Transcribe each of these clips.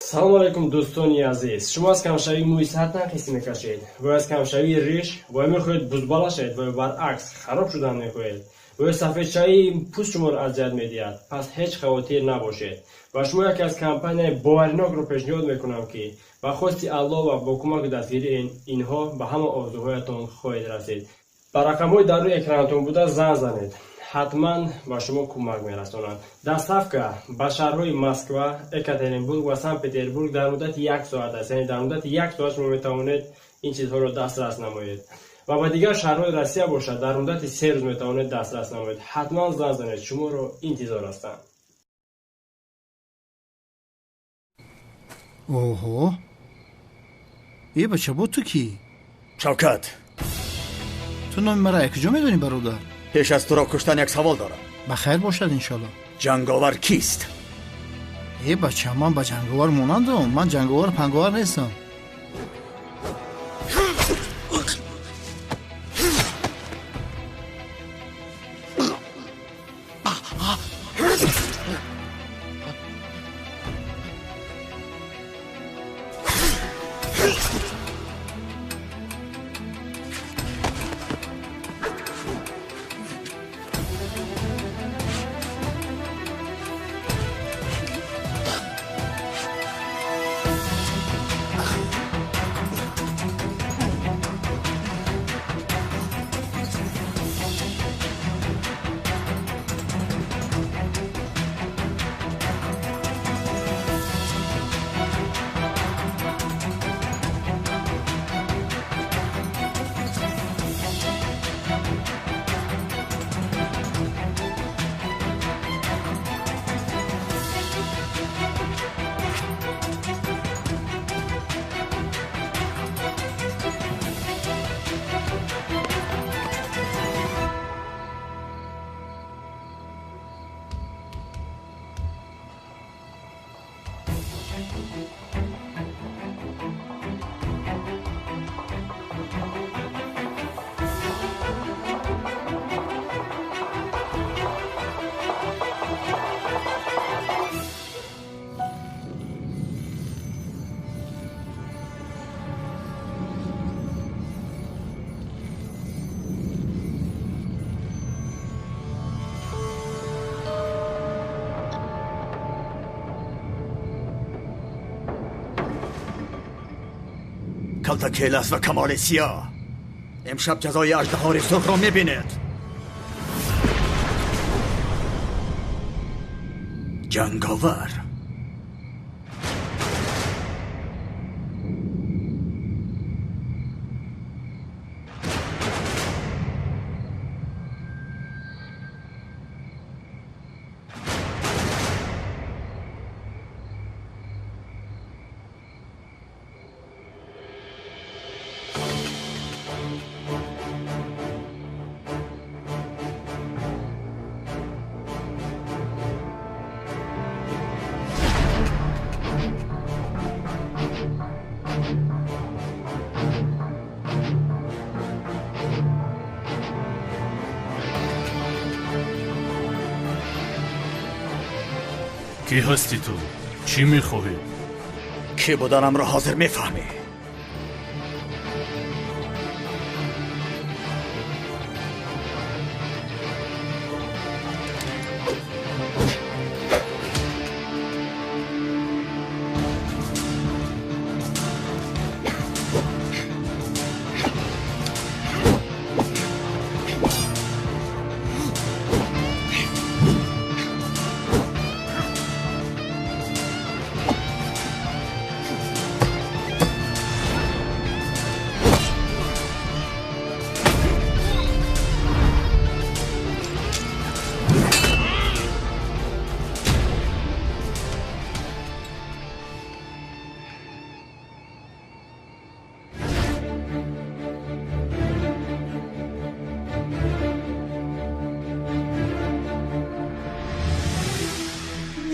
Салом алейкум, дӯстони азиз. Шумо аз камшавии мӯи сар танқисӣ мекашед ва аз камшавии риш ва мехоҳед бузбала шавед ва баръакс хароб шудан мехоҳед ва сафедшавии пӯст шуморо азият медиҳад, пас ҳеҷ хавотир набошед. Ба шумо яке аз компанияи боваринокро пешниҳод мекунам, ки ба хости Аллоҳ ва бо кӯмаки дастгирии инҳо ба ҳама орзуҳоятон хоҳед расид. Ба рақамҳои дар рӯи экранатон буда занг занед, ҳатман ба шумо кӯмак мерасонанд. Доставка ба шаҳрҳои Москва, Екатеринбург ва Санкт-Петербург дар муддати як соат аст, яъне дар муддати як соат шумо метавонед ин чизҳоро дастрас намоед. Ва ба дигар шаҳрҳои Россия бошад, дар муддати 3 рӯз метавонед дастрас намоед. Ҳатман занг занед, шуморо интизор ҳастанд. Оҳо, е бача, бо ту кӣ? Шавкат. Ту номи мара якуҷо медонӣ, бародар? Пеш аз туро куштан як савол дорам. Ба хайр бошад, иншолло. Ҷанговар кист? Е бача, ман ба ҷанговар монандам? Ман ҷанговар панговар нестам. Калтакелас ва камоли сиёҳ имшаб ҷазои аждаҳори сурхро мебинед. Ҷанговар. Кӣ ҳастӣ ту? Чӣ мехоҳӣ? Кӣ буданамро ҳозир мефаҳмӣ.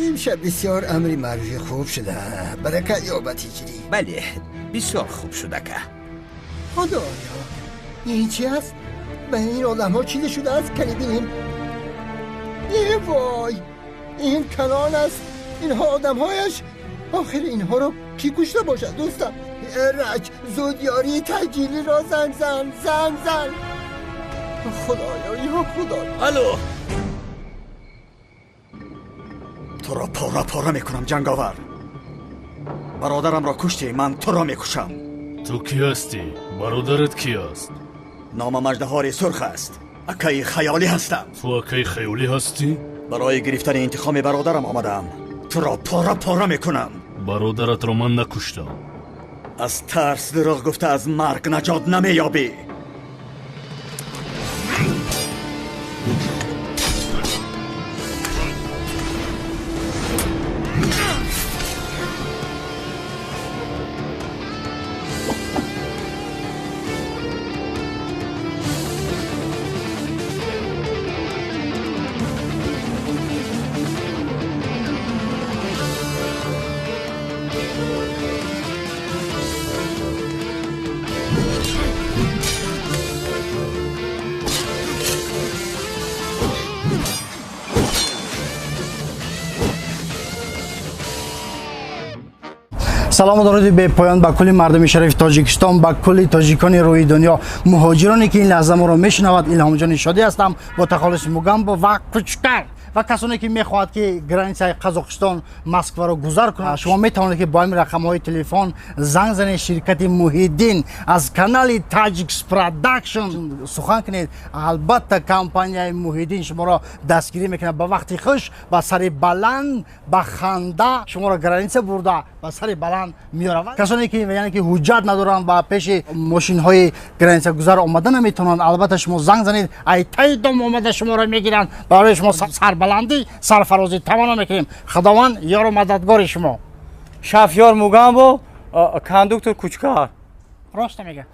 Имшаб бисёр амри маъруфи хуб шуда, баракат ёбад ҳиҷрӣ. Бале, бисёр хуб шуд, ака. Худоё, ин чи аст? Ба ин одамҳо чизе шудааст, кани бинем. Е вой, ин канон аст, инҳо одамҳояш. Охир инҳоро кӣ кушта бошад дӯстам? Эраҷ, зуд ёрии таъҷилиро занг зан, занг зан. Худоё, ё Худо. Алло. Туро пора пора мекунам, ҷанговар. Бародарамро куштӣ, ман туро мекушам. Ту кӣ ҳастӣ? Бародарат кӣ аст? Номам Аждаҳори Сурх аст. Акаи хаёлӣ ҳастам. Ту акаи хаёлӣ ҳастӣ? Барои гирифтани интиқоми бародарам омадаам. Туро пора пора мекунам. Бародаратро ман накуштам. Аз тарс дурӯғ гуфта аз марг наҷот намеёбӣ. Салому дуруди бепоён ба кулли мардуми шарифи Тоҷикистон, ба кулли тоҷикони рӯи дунё, муҳоҷироне ки ин лаҳза моро мешунавад. Илҳомҷони Шодӣ ҳастам бо тахаллуси Мугамбо ва Кучкар ва касоне ки мехоҳад ки границаи Қазоқистон Москваро гузар кунад, шумо метавонед ки бо ҳамин рақамҳои телефон занг занед. Ширкати Муҳиддин аз канали Таҷикс Продакшн сухан кунед. Албатта компанияи Муҳиддин шуморо дастгирӣ мекунад. Ба вақти хуш, ба сари баланд, ба ханда шуморо граница бурда ба сари баланд меоравад. Касоне ки яъне ки ҳуҷҷат надоранд ва пеши мошинҳои граница гузар омада наметавонанд, албатта шумо занг занед, ай таи дом омада шуморо мегиранд. Барои шумо сарбаландӣ, сарфарозӣ таманно мекунем. Худованд ёру мададгори шумо. Шафёр Мугамбо, кондуктор Кучкар. Рост мегӯяд.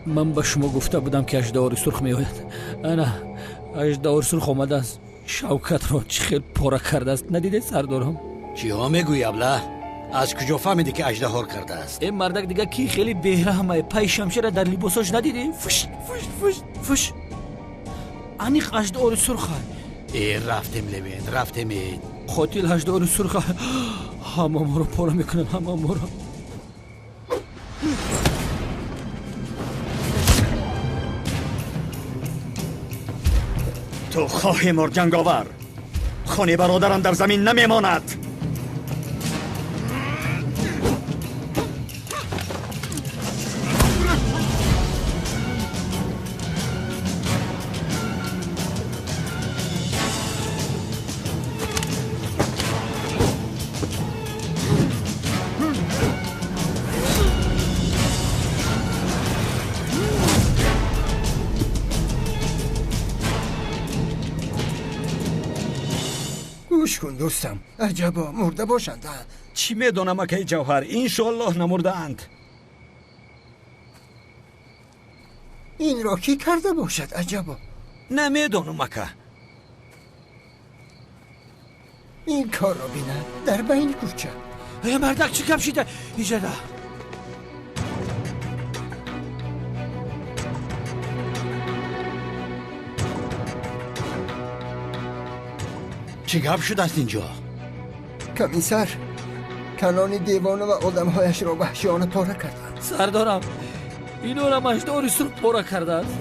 Ман ба шумо гуфта будам ки Аждаҳори Сурх меояд. Ана Аждаҳори Сурх омадааст. Шавкатро чӣ хел пора кардааст, надидед сардорам? Чиҳо мегӯӣ, абла? Аз куҷо фаҳмидӣ ки аждаҳор кардааст? Э мардак дига ки хеле бераҳмае. Пай шамшера дар либосош надидӣ? Фуш фуш фуш фуш. Аниқ Аждаҳори Сурха. Э рафтем, Левен, рафтем. Қотил Аждаҳори Сурха. Ҳама моро пора мекунад, ҳама моро. Ту хоҳӣ мурд, ҷанговар. Хуни бародарам дар замин намемонад. Гӯш кун дӯстам, аҷабо мурда бошанд. Чӣ медонам, акаи Ҷавҳар, иншоаллоҳ намурдаанд. Инро кӣ карда бошад, аҷабо? Намедонам, ака. Ин корро бинад дар байни кӯча. Э мардак чӣ гап шида иҷада? Чӣ гап шудааст инҷо? Комиссар, калони девона ва одамҳояшро ваҳшиёна пора карданд. Сардорам, инорам Аждаҳори Сурх пора кардааст.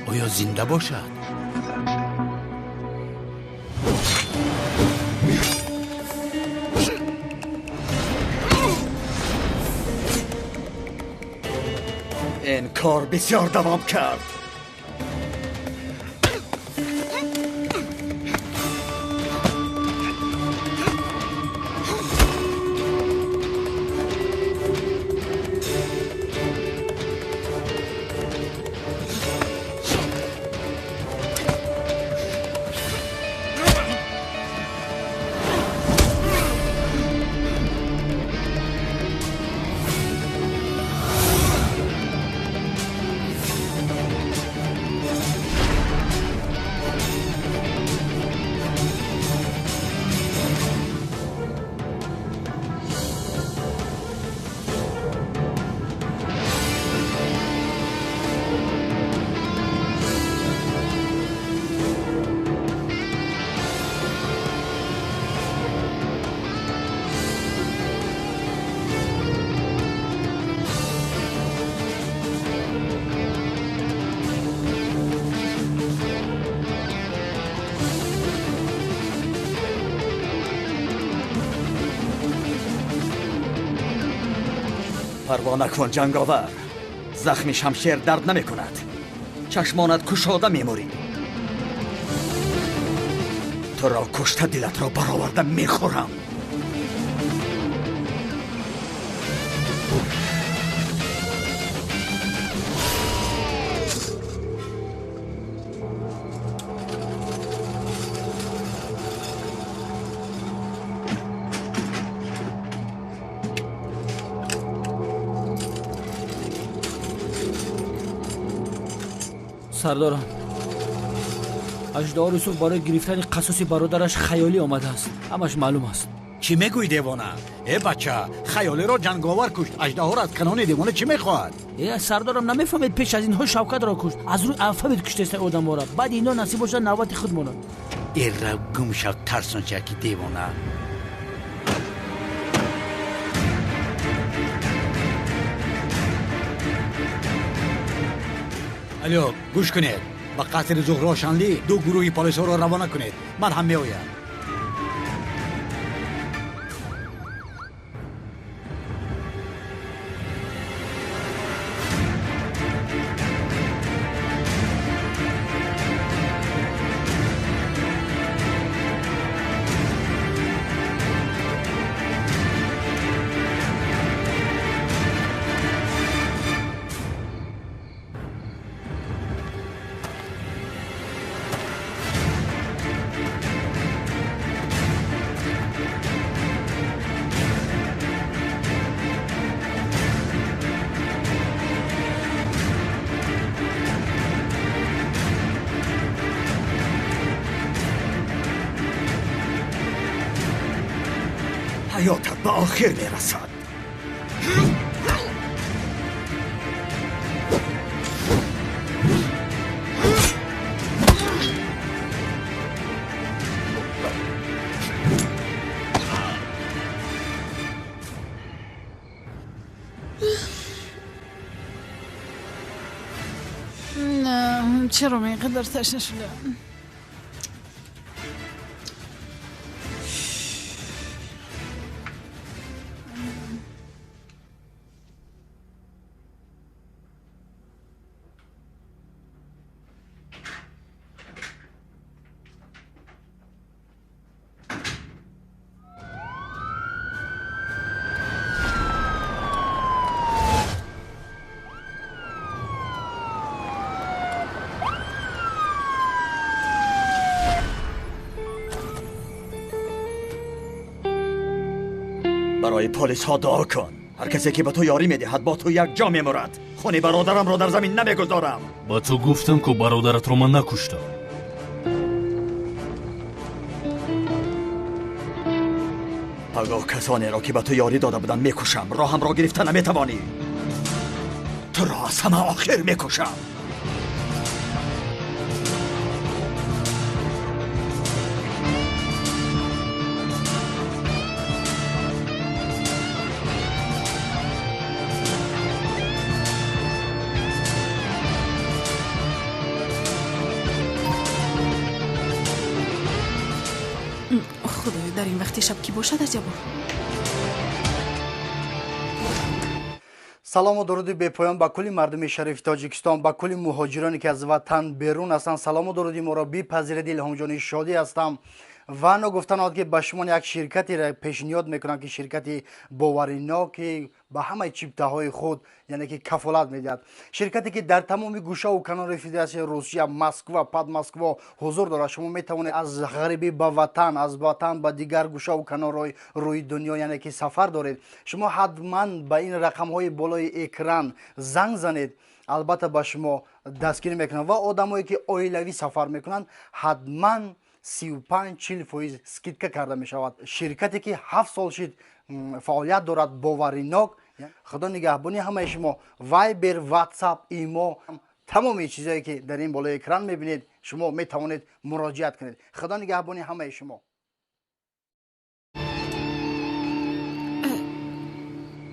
Оё зинда бошад? Ин кор бисёр давом кард. Парво накун, ҷанговар. Захми шамшер дард намекунад. Чашмонат кушода мемурӣ. Туро кушта дилатро бароварда мехӯрам. Сардорам, аждаҳори сурх барои гирифтани қасоси бародараш хаёлӣ омадааст. Ҳамаш маълум аст. Чӣ мегӯӣ, девона? Э бача, хаёлиро ҷанговар кушт. Аждаҳор аз канони девона чӣ мехоҳад? Э сардорам, намефаҳмед, пеш аз инҳо Шавкатро кушт. Аз рӯи алфавит куштеста одамҳоро. Баъд ино насиб бошад, навбати худ монад. Эра гум шав, тарсончаки девона. Алло, гӯш кунед. Ба қасри Зуҳрошанлӣ ду гурӯҳи полисҳоро равона кунед. Ман ҳам меоям. Ҳаётат ба охир мерасад. Не, чаро ман инқадар ташна шудам? Барои полисҳо дуо кун. Ҳар касе ки ба ту ёрӣ медиҳад, бо ту якҷо мемурад. Хуни бародарамро дар замин намегузорам. Ба ту гуфтам, ку бародаратро ман накуштам. Пагоҳ касонеро ки ба ту ёрӣ дода буданд мекушам. Роҳамро гирифта наметавонӣ. Туро аз ҳама охир мекушам. Худоё, дар ин вақти шаб кӣ бошад аҷабо? Салому дуруди бепоён ба кулли мардуми шарифи Тоҷикистон, ба кулли муҳоҷироне ки аз ватан берун ҳастанд. Салому дуруди моро бипазиред. Илҳомҷони Шодӣ ҳастам ва ногуфта наояд, ки ба шумо як ширкатеро пешниҳод мекунам, ки ширкати боваринок, ки ба ҳамаи чиптаҳои худ, яъне ки кафолат медиҳад. Ширкате ки дар тамоми гӯшаву канори Федератсияи Русия, Москва, Подмосква ҳузур дорад. Шумо метавонед аз ғарибӣ ба ватан, аз ватан ба дигар гӯшаву канорҳои рӯи дунё, яъне ки сафар доред. Шумо ҳатман ба ин рақамҳои болои экран занг занед, албатта ба шумо дастгирӣ мекунанд. Ва одамое ки оилавӣ сафар мекунанд, ҳатман 35-40% скидка карда мешавад. Ширкате ки 7 сол шид фаъолият дорад, боваринок. Худо нигаҳбони ҳамаи шумо. Вайбер, Ватсап, Имо, тамоми чизое ки дар ин болои экран мебинед, шумо метавонед муроҷиат кунед. Худо нигаҳбони ҳамаи шумо.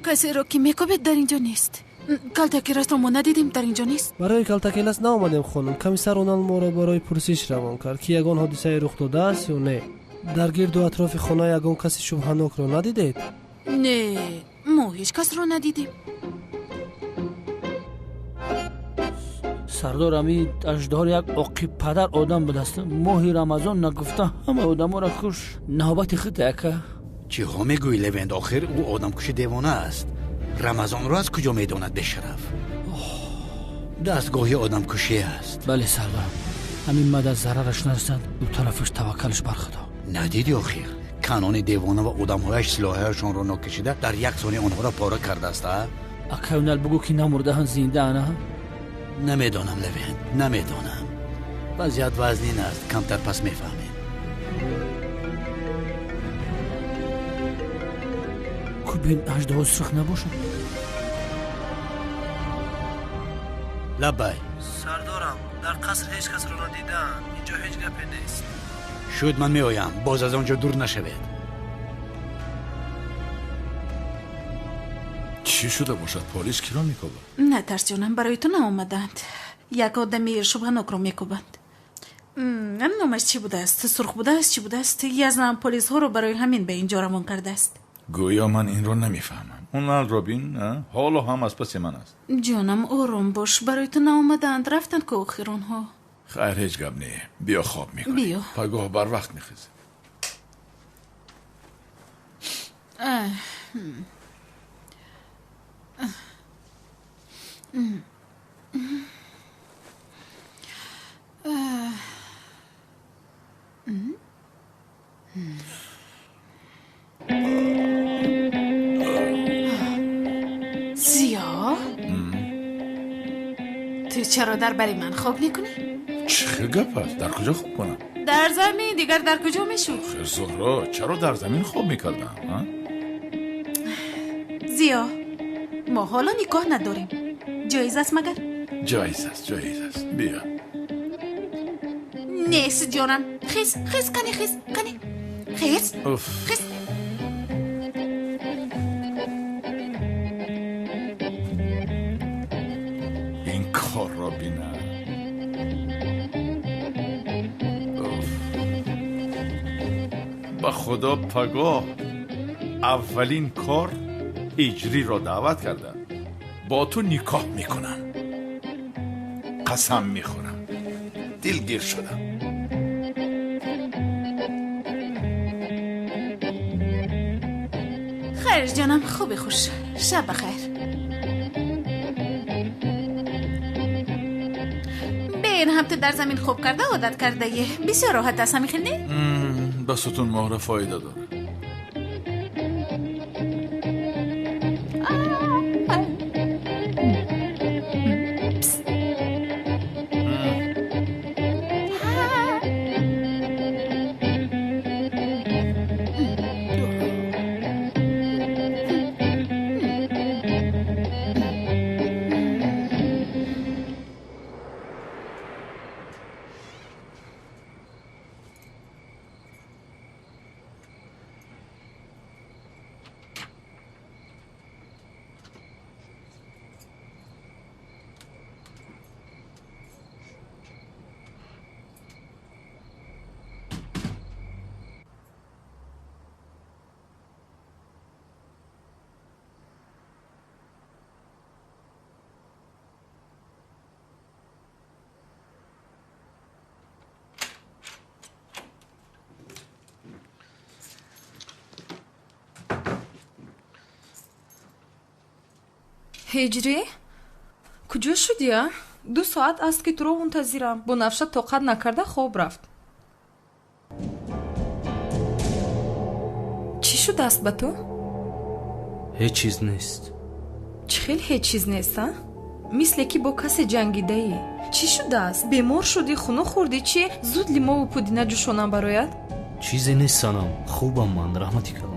Касеро ки мекобед дар инҷо нест. Калтакеласро мо надидем, дар инҷо нест. Барои Калтакелас наомадем, хонум. Комиссар Онал моро барои пурсиш равон кард, ки ягон ҳодисае рух додааст ё не. Дар гирду атрофи хона ягон каси шубҳанокро надидед? Не, Мо ҳеҷ касро надидем. Сардор, ами аждаҳор як оқибпадар одам будааст. Моҳи Рамазон нагуфта ҳама одаморо куш. Навбати худ, ака. Чиҳо мегӯӣ, Левент? Охир ӯ одамкуши девона аст. Рамазонро аз куҷо медонад, бешараф? Дастгоҳи одамкушӣ аст. Бале, сардорам, ҳамин мада зарараш нарасад, ду тарафаш таваккалш бар Худо. Надидӣ охир, Канони девона ва одамҳояш силоҳҳояшонро нокашида дар як сония онҳоро пора кардааст, а? Акай, Унал, бугӯ ки намурдаанд, зиндаанд, а? Намедонам, Левент, намедонам. Вазъият вазнин аст, камтар пас мефаҳмем. Кубин аждаҳо сурх набошад. Лаббай. Сардорам, дар қаср ҳеҷ касро надидаанд. Инҷо ҳеҷ гапе нест. Шуд, ман меоям. Боз аз он ҷо дур нашавед. Чӣ шуда бошад? Полис киро мекобад? Натарс, ҷонам, барои ту наомадаанд. Як одами шубҳанокро мекобанд. Номаш чӣ будааст? Сурх будааст, чӣ будааст? Язнам полисҳоро барои ҳамин ба инҷо равон кардааст. Гӯё ман инро намефаҳмам. Уналро бин, ҳоло ҳам аз паси ман аст. Ҷонам, ором бош, барои ту наомадаанд, рафтанд ку охир онҳо. Хайр, ҳеҷ гап не. Биё хоб мекунем. Биё. Пагоҳ барвақт мехезем. Зиё, ту чаро дар бари ман хоб мекунӣ? Чӣ хел гап аст? Дар куҷо хоб кунам? Дар замин, дигар дар куҷо мешуд? Охир Зуҳро, чаро дар замин хоб мекардам? Зиё, мо ҳоло никоҳ надорем. Ҷоиз аст магар? Ҷоиз аст, ҷоиз аст. Биё. Нест, ҷонам. Хез, хез, кани, хез, кани. Хез, хез. Ин корро бинам. Ба Худо, пагоҳ аввалин кор Ҳиҷриро даъват карда бо ту никоҳ мекунам. Қасам мехӯрам, дилгир шудам. Хайр, ҷонам, хуби хуш. Шаб бахайр. Бин, ҳам ту дар замин хоб карда одат кардае. Бисёр роҳат аст, ҳамин хел не? Ба сутунмоҳра фоида дорад. Ҳиҷрӣ, куҷо шудӣ, а? 2 соат аст ки туро мунтазирам. Бунафша тоқат накарда хоб рафт. Чӣ шудааст ба ту? Ҳеҷ чиз нест. Чӣ хел ҳеҷ чиз нест, а? Мисле ки бо касе ҷангидаӣ. Чӣ шудааст? Бемор шудӣ, хунук хӯрдӣ, чӣ? Зуд лимову пудина ҷӯшонам барояд? Чизе нест, санам. Хубам ман, раҳмати калон.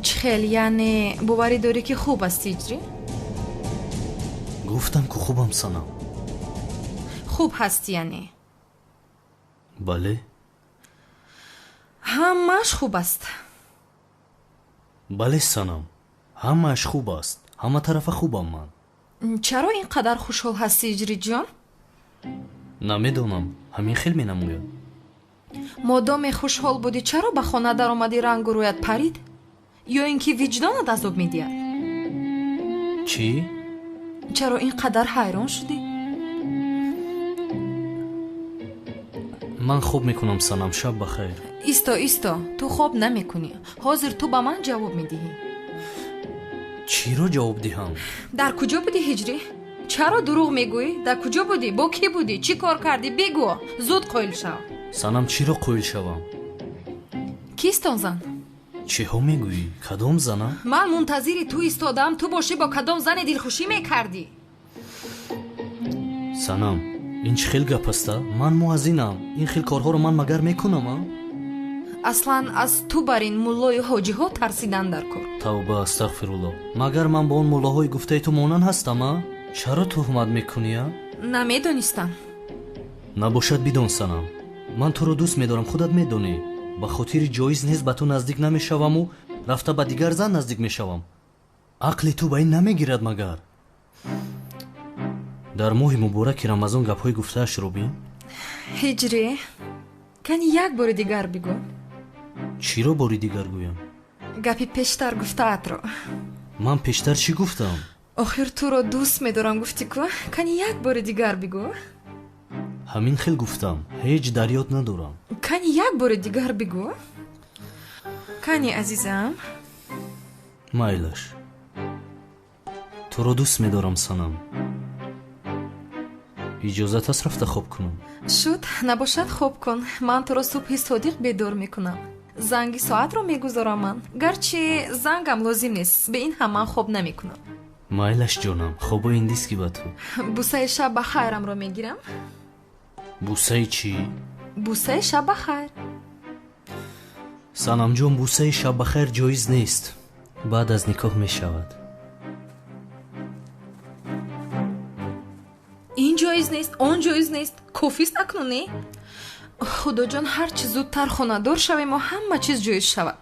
Чӣ хел, яъне боварӣ дорӣ ки хуб аст, Ҳиҷрӣ? Гуфтам ку хубам, санам. Хуб ҳастӣ, яъне? Бале. Ҳамааш хуб аст. Бале, санам, ҳамааш хуб аст. Ҳама тарафа хубам ман. Чаро ин қадар хушҳол ҳастӣ, Ҳиҷриҷон? Намедонам, ҳамин хел менамояд. Модоме хушҳол будӣ, чаро ба хона даромадӣ рангу рӯят парид? Ё ин ки виҷдонат азоб медиҳад? Чӣ? Чаро ин қадар ҳайрон шудӣ? Ман хоб мекунам, Санам, шаб ба хайр. Исто, исто, ту хоб намекунӣ. Ҳозир ту ба ман ҷавоб медиҳӣ. Чиро ҷавоб диҳам? Дар куҷо будӣ, Ҳиҷрӣ? Чаро дурӯғ мегӯӣ? Дар куҷо будӣ? Бо кӣ будӣ? Чӣ кор кардӣ? Бигӯ, зуд қоил шав. Санам, чиро қоил шавам? Кист он зан? Чиҳо мегӯӣ? Кадом зана? Ман мунтазири ту истодам, ту бошӣ бо кадом зане дилхушӣ мекардӣ? Санам, ин чӣ хел гап аста? Ман муаззинам. Ин хел корҳоро ман магар мекунам, а? Аслан аз ту бар ин муллою ҳоҷиҳо тарсидан дар кор. Тавба, астағфирулло. Магар ман бо он муллоҳои гуфтаи ту монанд ҳастам, а? Чаро туҳмат мекунӣ, а? Намедонистам. Набошад, бидон, Санам. Ман туро дӯст медорам, худат медонӣ. Ба хотири ҷоиз нест ба ту наздик намешаваму рафта ба дигар зан наздик мешавам. Ақли ту ба ин намегирад магар? Дар моҳи мубораки Рамазон гапҳои гуфтаашро бин. Ҳиҷрӣ, кани як бори дигар бигӯ. Чиро бори дигар гӯям? Гапи пештар гуфтаатро. Ман пештар чӣ гуфтам? Охир туро дӯст медорам гуфтӣ ку? Кани як бори дигар бигӯ. Ҳамин хел гуфтам, ҳеҷ дар ёд надорам. Кани як бори дигар бигӯ. Кани, азизам. Майлаш. Туро дӯст медорам, Санам. Иҷозат аст рафта хоб кунам? Шуд, набошад хоб кун. Ман туро субҳи содиқ бедор мекунам. Занги соатро мегузорам ман. Гарчи зангам лозим нест, бе ин ҳам ман хоб намекунам. Майлаш, ҷонам, хобо индист ки ба ту. Бусаи шаб ба хайрамро мегирам. Бусаи чӣ? Бусаи шаб ба хайр. Санамҷон, бусаи шаб ба хайр ҷоиз нест. Баъд аз никоҳ мешавад. Ин ҷоиз нест, он ҷоиз нест. Кофист акнун, не? Худоҷон, ҳарчи зудтар хонадор шавему ҳама чиз ҷоиз шавад.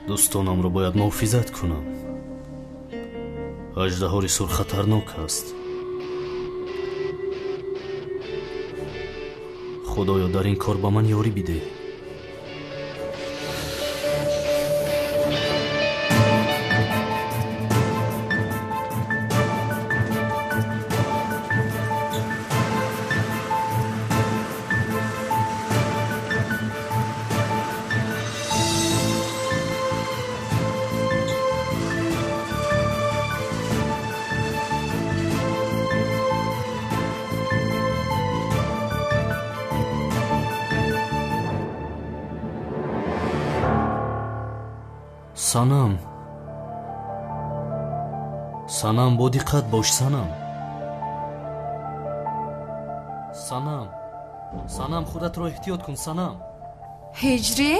Дӯстонамро бояд муҳофизат кунам. Аждаҳори сур хатарнок аст. Худоё, дар ин кор ба ман ёрӣ бидеҳ. Санам, Санам, бо диққат бош, Санам. Санам, Санам, худатро эҳтиёт кун, Санам. Ҳиҷрӣ,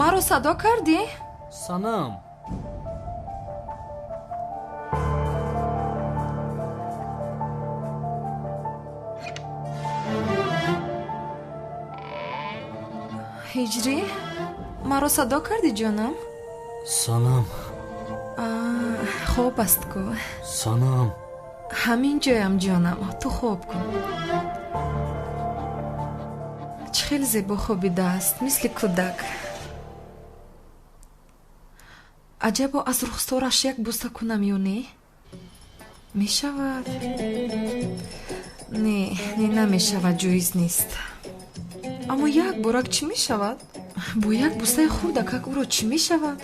маро садо кардӣ? Санам. Ҳиҷрӣ, маро садо кардӣ, ҷонам? Санам. Хоб аст ку. Санам. Ҳамин ҷоям, ҷонам, ту хоб кун. Чӣ хеле зебо хобидааст, мисли кӯдак. Аҷабо аз рухсораш як буса кунам ё не? Мешавад? Не, не, намешавад, ҷоиз нест. Аммо як борак чӣ мешавад? Бо як бусаи хурдакак ӯро чӣ мешавад?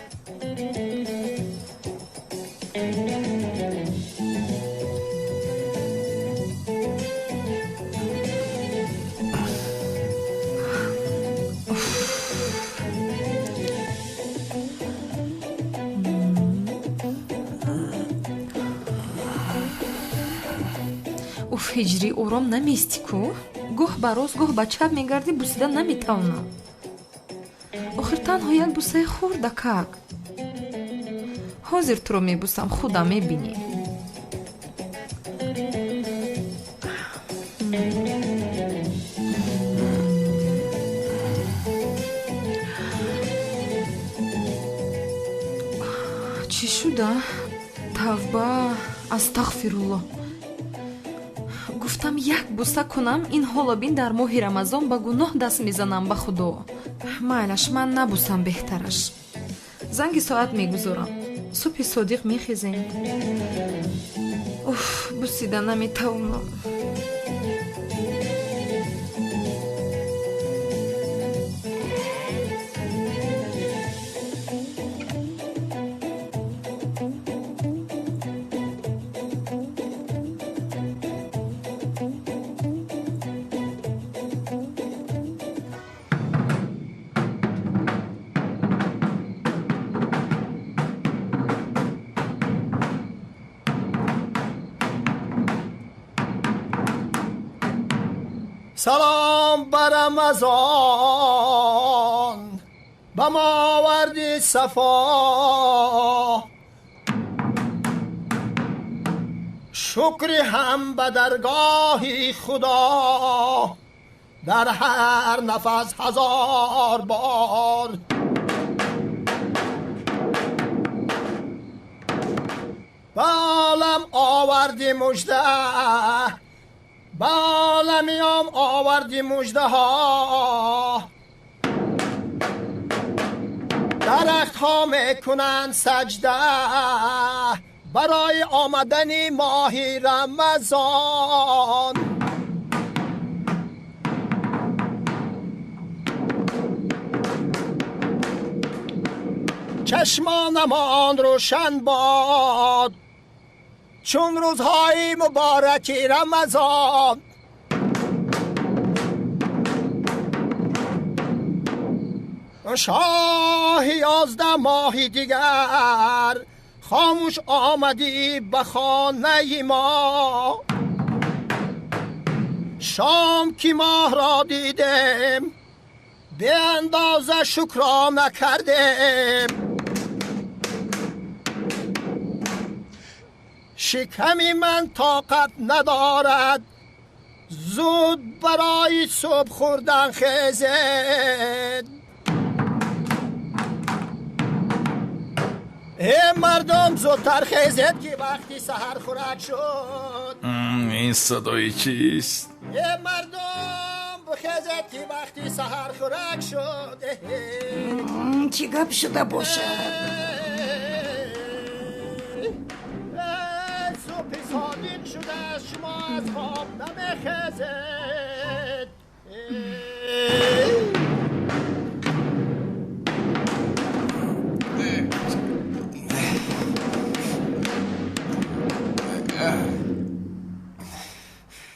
Уф, Ҳиҷрӣ, ором наместӣ ку? Гоҳ ба рост, гоҳ ба чап мегардӣ, бусида наметавонам. Охир танҳо як бусаи хурдакак. Ҳозир туро мебусам, худам мебинӣ. Шуда? Тавба, астағфируллоҳ. Гуфтам як буса кунам, ин ҳоло бин дар моҳи Рамазон ба гуноҳ даст мезанам ба Худо. Майлаш, ман набусам беҳтараш. Занги соат мегузорам. Субҳи содиқ мехезем. Уф, бусида наметавонам. Салом ба Рамазон, ба мо оварди сафо. Шукри ҳам ба даргоҳи Худо, дар ҳар нафас ҳазор бор. Ба олам оварди мужда, ба оламиём оварди муждаҳо. Дарахтҳо мекунанд саҷда барои омадани моҳи Рамазон. Чашмонамон рӯшан бод чун рӯзҳои мубораки Рамазон. Шоҳи 11 моҳи дигар хомӯш омадӣ ба хонаи мо. Шом ки моҳро дидем, беандоза шукро накардем. Шиками ман тоқат надорад, зуд барои субҳ хӯрдан хезед. Э мардум, зудтар хезед ки вақти саҳар хӯрак шуд. Ин садои чист? Э мардум, бихезед ки вақти саҳар хӯрак шуд. Чӣ гап шуда бошад? Субҳи содиқ шуда, шумо аз хоб намехезед.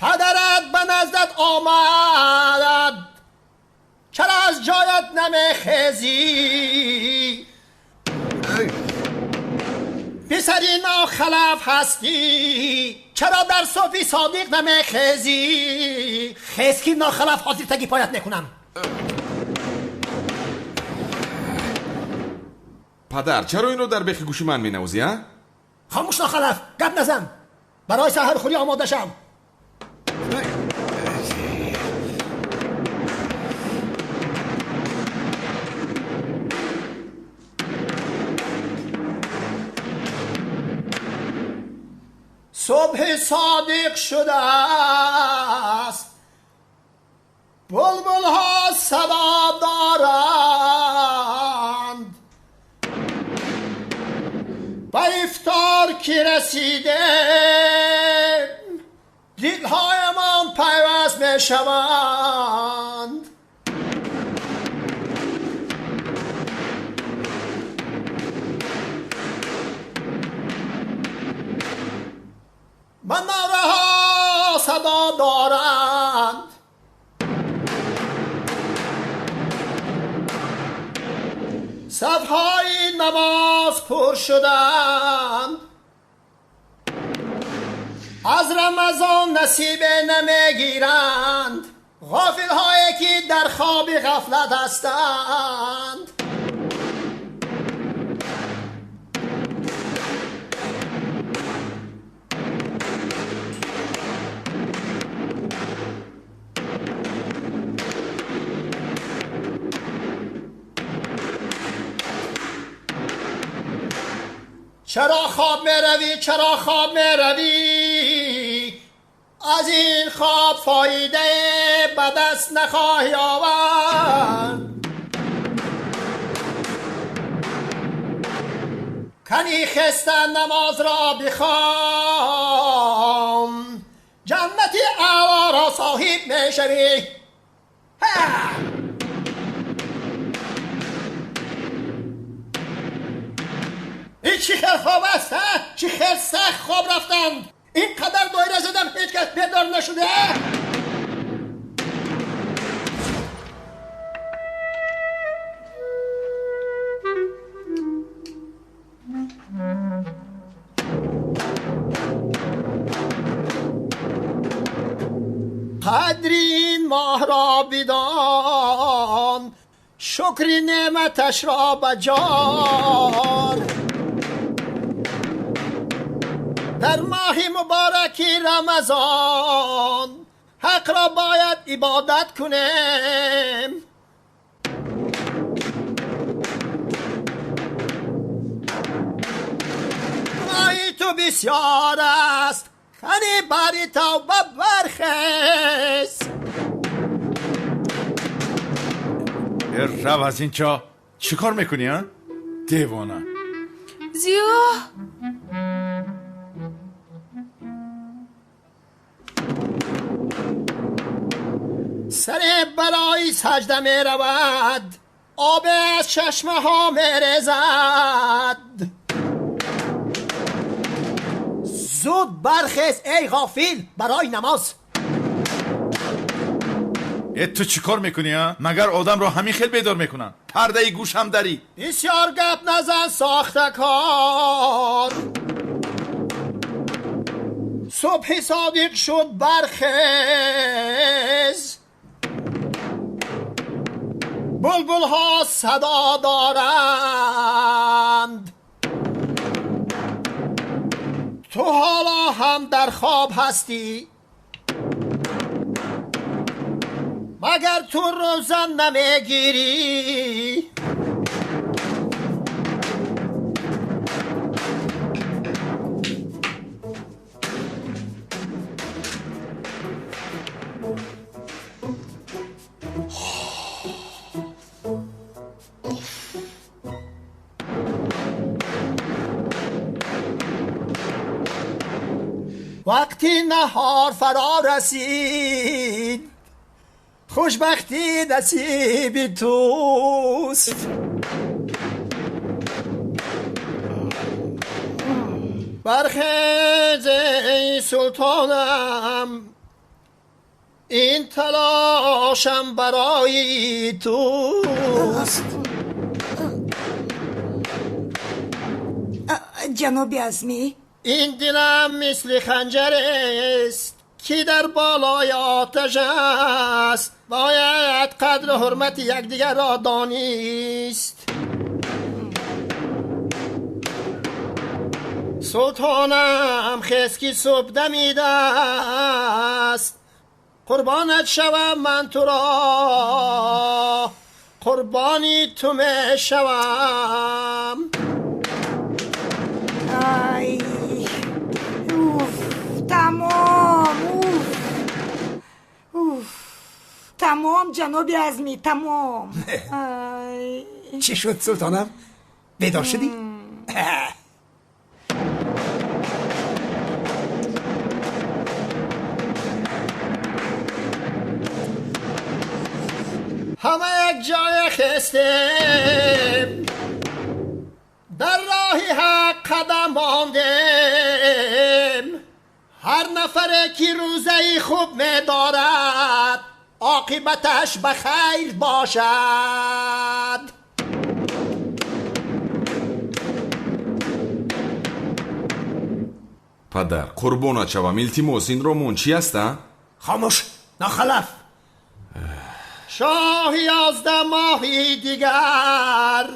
Падарат ба наздат омад, чаро аз ҷоят намехезӣ? Писари нохалаф ҳастӣ, чаро дар субҳи содиқ намехезӣ? Хез ки нохалаф, ҳозир таги поят мекунам. Падар, чаро инро дар бехи гӯши ман менавозӣ, а? Хомӯш нохалаф, гап назан. Барои саҳархӯрӣ омода шав. Субҳи содиқ шудааст, булбулҳо садо доранд. Ба ифтор ки расидем, дилҳоямон пайваст мешаванд. Манораҳо садо доранд. Сафҳои намоз пур шуданд. Аз Рамазон насибе намегиранд ғофилҳое ки дар хоби ғафлат ҳастанд. چرا خواب می روی؟ چرا خواب می روی؟ از این خواب فایده به دست نخواهی آورد. کنی خسته نماز را بخوان، جنت اعلی را صاحب می شوی. این چی خیر خواب است؟ چی خیر سخت خواب رفتند. اینقدر دایره زدم هیچ کس بیدار نشده. قدر این ماه را بدان، شکر نعمتش را بجار. در ماه مبارک رمضان حق را باید عبادت کنیم. گناه تو بسیار است، کنی باری توبه برخیز. رو از اینجا. چی کار میکنی ها؟ دیوانه. زیا سر برای سجده می رود، آب از چشمه ها می ریزد. زود برخیز ای غافل برای نماز. ای تو چی کار میکنی ها؟ مگر آدم را همین خیل بیدار میکنن؟ پرده گوش هم داری. بسیار گپ نزن ساخته کار. صبح صادق شد برخیز، بلبل ها صدا دارند. تو حالا هم در خواب هستی، مگر تو روزن نمیگیری؟ وقتی نهار فرا رسید، خوشبختی نصیب توست. برخیز ای سلطانم، این تلاشم برای توست. جناب عظمی، این دلم مثل خنجر است که در بالای آتش است. باید قدر و حرمت یکدیگر را دانست. سلطانم خیز که صبح دمیده است، قربانت شوم من تو را، قربانی تو می شوم. آی اوف تمام، اوف اوف تمام جناب عظمی تمام. آی. چی شد سلطانم؟ بیدار شدی؟ همه یک جای خستیم، در راه حق قدم ماندیم. هر نفر که روزه خوب می دارد، عاقبتش به خیر باشد. падар, қурбонат шавам, илтимос, ин ромон чи аст? Хомӯш, нохалаф. Шоҳи 11 моҳи дигар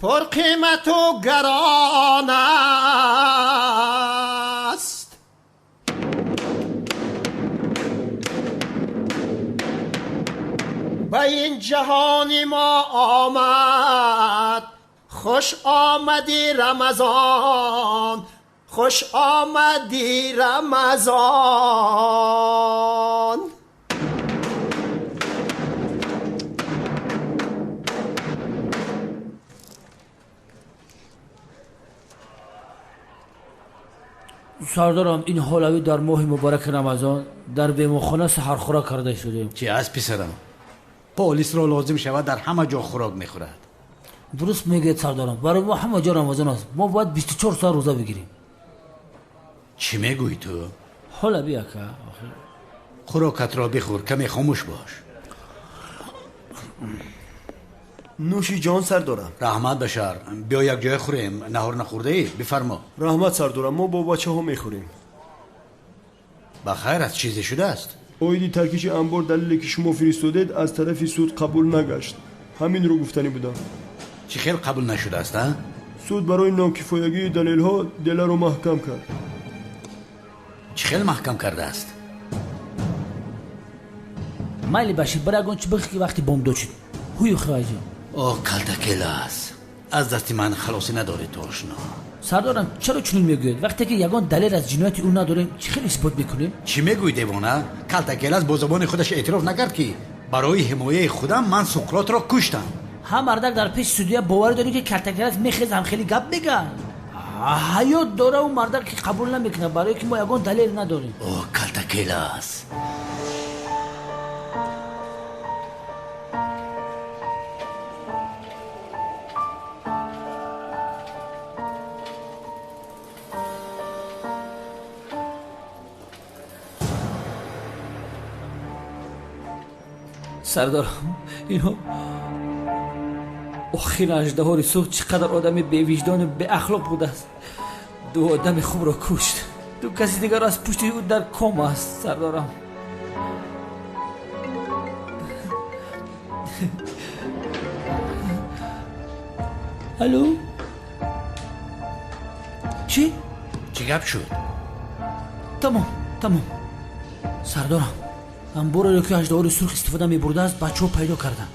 пурқимату гарон аст. Ба ин ҷаҳони мо омад Хуш омадӣ Рамазон, хуш омадӣ Рамазон. Сардарам, ин ҳолави дар моҳи мубораки Рамазон дар беморхона саҳархӯрак карда шудем. Чӣ аст писарам? Полисро лозим шавад дар ҳама ҷо хӯрок мехӯрад. Дуруст мегӯяд сардарам, барои мо ҳама ҷо Рамазон аст. Мо бояд 24 соат рӯза бигирем. Чӣ мегӯӣ ту? Ҳолави ака, хӯрокатро бихӯр, каме хомӯш бош. Нӯши ҷон сардорам. Раҳмат башар, биё як ҷое хӯрем. Наҳор нахӯрдаӣ? Бифармо. Раҳмат сардорам, мо бо бачаҳо мехӯрем. Ба хайр аст, чизе шудааст? Оиди таркиши анбор далеле ки шумо фиристодед аз тарафи суд қабул нагашт. Ҳаминро гуфтанӣ будам. Чӣ хел қабул нашудааст, а? Суд барои нокифоягии далелҳо деларо маҳкам кард. Чӣ хел маҳкам кардааст? Майли Башир, бар ягон чӣ бихӯр ки вақти бомдод шуд. Ҳую хӯяҷон. О, калтакелас, аз дасти ман халосӣ надорӣ ту ошно. Сардорам, чаро чунин мегӯед? Вақте ки ягон далел аз ҷинояти ӯ надорем, чӣ хел исбот мекунем? Чӣ мегӯӣ девона? Калтакелас бо забони худаш эътироф накард ки барои ҳимояи худам ман Суқротро куштам. Ҳа, мардак дар пеши судия боварӣ дорӣ ки Калтакелас мехезам хеле гап мегӯяд. Ҳаёт дора ӯ мардак ки қабул намекунад, барое ки мо ягон далел надорем. О, Калтакелас. Сардарам, инҳо охир аждаҳори сурх чӣ қадар одами бевиҷдону беахлоқ будааст. Ду одами хубро кушт, ду каси дигар аз пушти ӯ дар ком аст. Сардарам, алло, чӣ? Чӣ гап шуд? Тамом, тамом. Сардорам, амбореро ки аждаҳори сурх истифода мебурдааст бачаҳо пайдо карданд.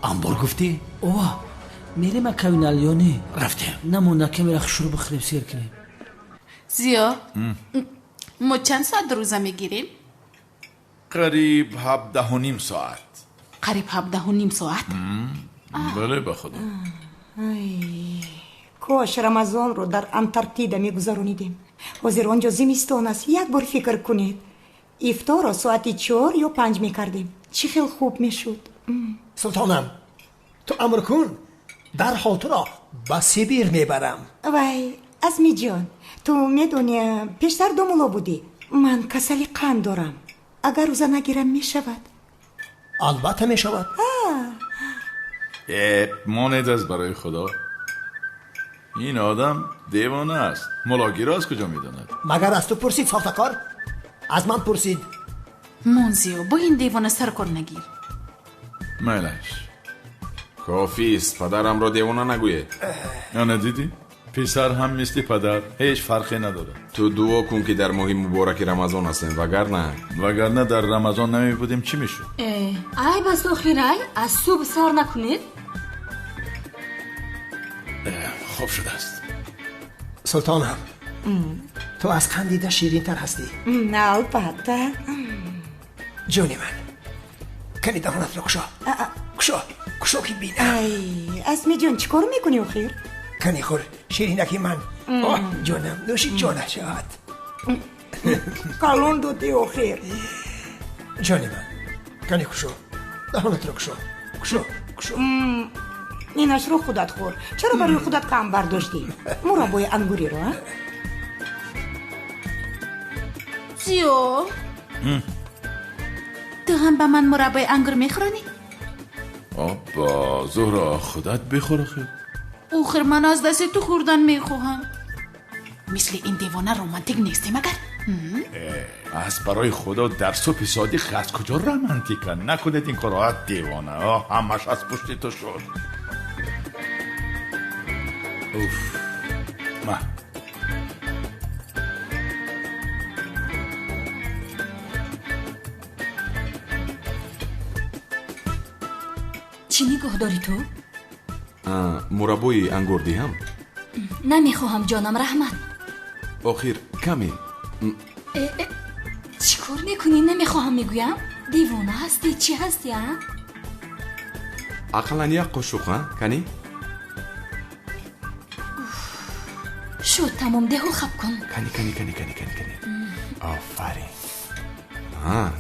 Амбор гуфтӣ? Ова, мерем акавинал ё не? Рафтем. Намонда камера шурӯъ бихӯрем, сер кунем. Зиё, мо чанд соат рӯза мегирем? Қариб 17.5 соат. Қариб 17.5 соат? Бале, ба худо. Кош Рамазонро дар Антарктида мегузаронидем. Ҳозир он ҷо зимистон аст. Як бор фикр кунед. Ифторро соати 4 ё 5 мекардем. Чӣ хел хуб мешуд. Султонам, ту амр кун, дарҳол туро ба Сибир мебарам. Вай, Азмиҷон, ту медонӣ, пештар домуло будӣ. Ман касали қанд дорам. Агар рӯза нагирам мешавад? Албатта мешавад. Монед аз барои худо. Ин одам девона аст. Мулогиро аз куҷо медонад? Магар аз ту пурсид, сохтакор? Аз ман пурсид. Монзиё, бо ин девона саркор нагир. Майлаш. Кофист, падарамро девона нагӯед. Ана дидӣ? Писар ҳам мисли падар, ҳеҷ фарқе надорад. Ту дуо кун ки дар моҳи мубораки Рамазон ҳастем, вагарна дар Рамазон намебудем чӣ мешуд? Ай бас охирай, аз субҳ сар накунед. Хоб шудааст. Султонам, ту аз қанд дида ширинтар ҳастӣ. Албатта. Ҷони ман, кани даҳонатро кушо. Кушо, кушо ки бинам. Ай, Азмиҷон, чӣ кор мекунӣ охир? Кани хӯр, ширинаки ман. Оҳ, ҷонам, нӯши ҷона шавад. Калон додӣ охир. Ҷони ман, кани кушо, даҳонатро кушо, кушо, кушо. Инашро худат хӯр. Чаро барои худат кам бардоштӣ? Мураббои ангуриро, а? Зиё, ту ҳам ба ман мураббои ангур мехӯронӣ? Обба, Зуҳро, худат бихӯр охир. Охир ман аз дасти ту хӯрдан мехоҳам. Мисли ин девона романтик нестӣ магар? Аз барои худо дар субҳи содиқ аз куҷо романтика? Накунед ин корро, девона. Ҳамаш аз пушти ту шуд. Уф, ма. Чӣ нигоҳ дорӣ ту? Мураббои ангур диҳам? Намехоҳам, ҷонам, раҳмат. Охир каме. Чӣ кор мекунӣ? Намехоҳам мегӯям. Девона ҳастӣ, чӣ ҳастӣ, а? Ақаллан як қошуқ, а? Кани? Шуд, тамом, деҳу хаб кун. Кани, кани, кани, кани, кани, кани. Офарин.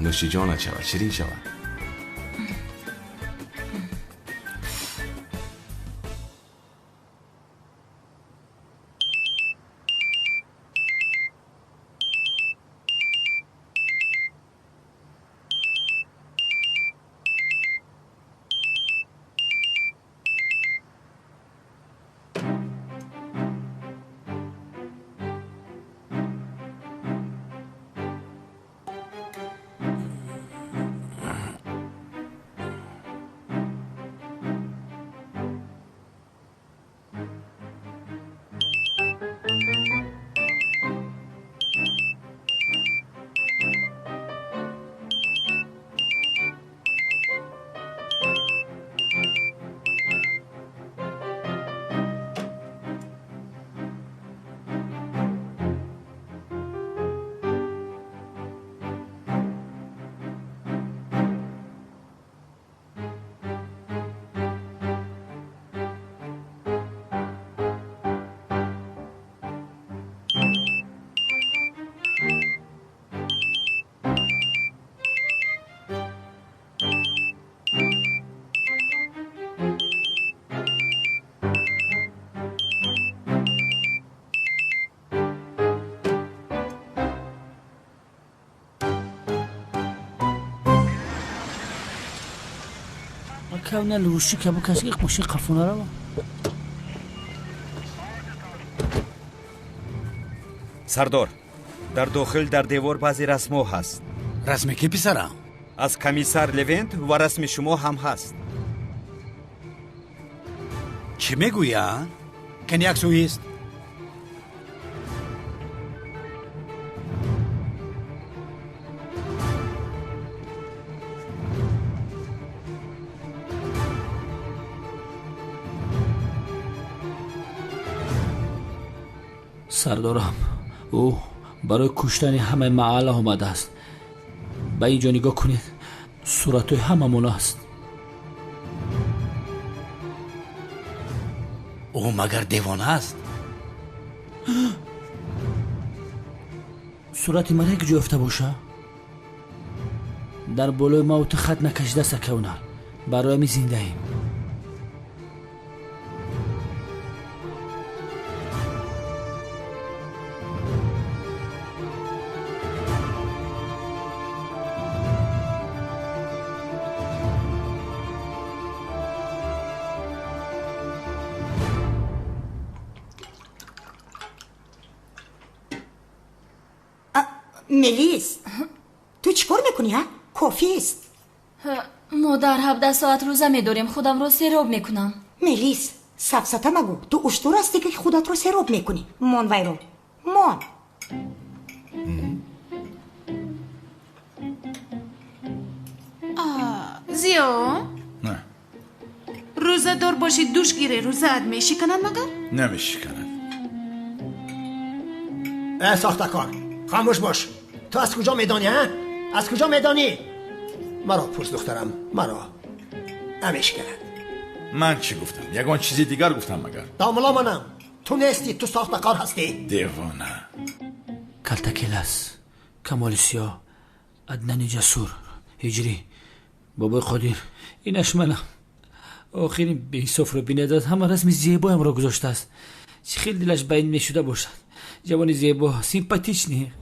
Нӯши ҷонат шавад, ширин шавад. Сардор, дар дохил дар девор баъзе расмҳо ҳаст. Расми ки, писарам? Аз комиссар Левент ва расми шумо ҳам ҳаст. Чӣ мегӯя? Кани як сӯист? Сардорам, ӯ барои куштани ҳамаи маҳалла омадааст. Ба ин ҷо нигоҳ кунед, суратҳои ҳамамон аст. Ӯ магар девона аст? Сурати ман як ҷо ёфта боша? Дар болои мавту хат накашидааст, акавнар. Барои ҳамин зиндаем. Мелис, ту чӣ кор мекунӣ, ҳа? Кофист. Модар, 17 соат рӯза медорем, худамро сероб мекунам. Мелис, сафсата магӯ. Ту уштур ҳастӣ, ки худатро сероб мекунӣ. Мон вайро, мон. Зиё, рӯзадор бошӣ, душ гире, рӯзаат мешиканад магар? Намешиканад. Э, сохтакор, хомӯш бош. Ту аз куҷо медонӣ, ҳа? Аз куҷо медонӣ? Маро пурс, духтарам, маро. Намешиканад. Ман чӣ гуфтам? Ягон чизи дигар гуфтам магар? Домуло манам. Ту нестӣ, ту сохтакор ҳастӣ. Девона. Калтакелас, Камоли Сиёҳ, Аднани Ҷасур, Ҳиҷрӣ, Бобои Қодир, инаш манам. Охирин беинсофро бинед, аз ҳама расми зебоямро гузоштааст. Чӣ хел дилаш ба ин мешуда бошад. Ҷавони зебо, симпатичный.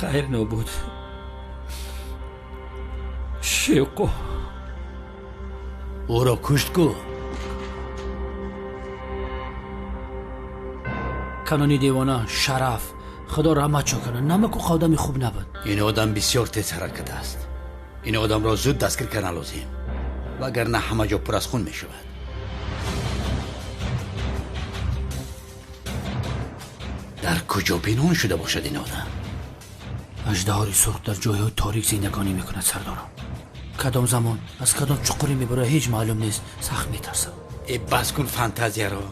Хайр нобуд. Шевқо. Ӯро кушт ку. Канони девона, Шараф, Худо раҳматшон кунад. Намаку одами хуб набуд. Ин одам бисёр тез ҳаракат аст. Ин одамро зуд дастгир кардан лозим, вагарна ҳама ҷо пур аз хун мешавад. Дар куҷо пинҳон шуда бошад ин одам? Аждаҳори сурх дар ҷойҳои торик зиндагонӣ мекунад, сардорам. Кадом замон аз кадом чуқурӣ мебарояд, ҳеҷ маълум нест. Сахт метарсам. Э, бас кун фантазияро.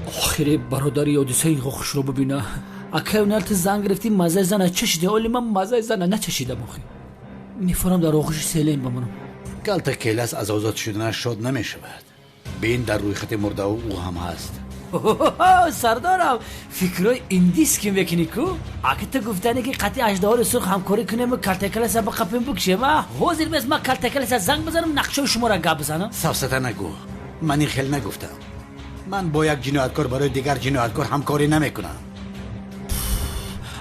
Охире бародари ҳодисаи хушро бибина. Акай унал ту зан гирифтӣ, маззаи зана чашидӣ. Оли ман маззаи зана начашидам охи. Мефорам дар оғӯши селен бимонам. Калта Келас аз озод шуданаш шод намешавад. Бин, дар рӯйхати мурдао ӯ ҳам ҳаст. Сардорам, фикрҳои индиски мекунӣ ку? Аки ту гуфтанӣ ки қатъи аждаҳори сурх ҳамкорӣ кунему Калтакеласа биқапем бикушем, а? Ҳозир бес ман Калтакеласа занг бизанам, нақшаи шуморо гап бизанам. Сафсата нагӯ. Ман ин хел нагуфтам. Ман бо як ҷинояткор барои дигар ҷинояткор ҳамкорӣ намекунам.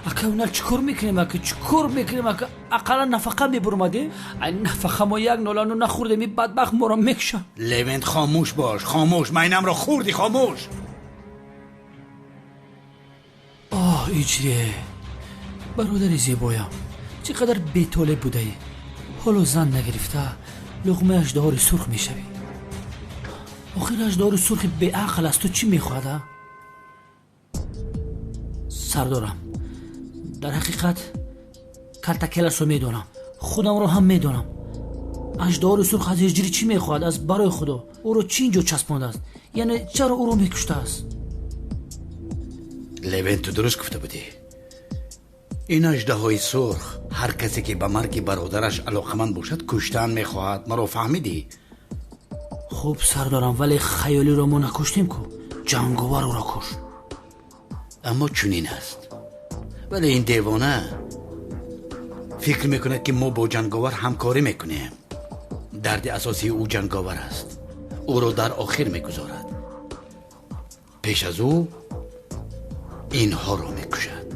Ака унал чӣ кор мекунем, ака? Чӣ кор мекунем, ака? Ақаллан нафақа мебурмадем. Ай нафақа мо як нолану нахӯрдем, ин бадбахт моро мекуша. Левент, хомӯш бош, хомӯш. Майнамро хӯрдӣ, хомӯш. Оҳ, иҷре, бародари зебоям, чӣ қадар бетолеб будаӣ. Ҳоло зан нагирифта луғмаи аждаҳори сурх мешавӣ. Охир аждаҳори сурхи беақл аз ту чӣ мехоҳад, а? Сардорам, дар ҳақиқат Калтакеласро медонам, худамро ҳам медонам. Аждаҳори сурх аз ҳиҷрӣ чӣ мехоҳад? Аз барои худо ӯро чӣ инҷо часпондааст? Яъне чаро ӯро мекуштааст? Левент, ту дуруст гуфта будӣ. Ин аждаҳои сурх ҳар касе ки ба марги бародараш алоқаманд бошад, куштан мехоҳад. Маро фаҳмидӣ? Хуб, сардорам, вале хаёлиро мо накуштем ку, ҷанговар ӯро кушт. Аммо чунин аст. Вале ин девона фикр мекунад, ки мо бо ҷанговар ҳамкорӣ мекунем. Дарди асосии ӯ ҷанговар аст. Ӯро дар охир мегузорад. Пеш аз ӯ инҳоро мекушад.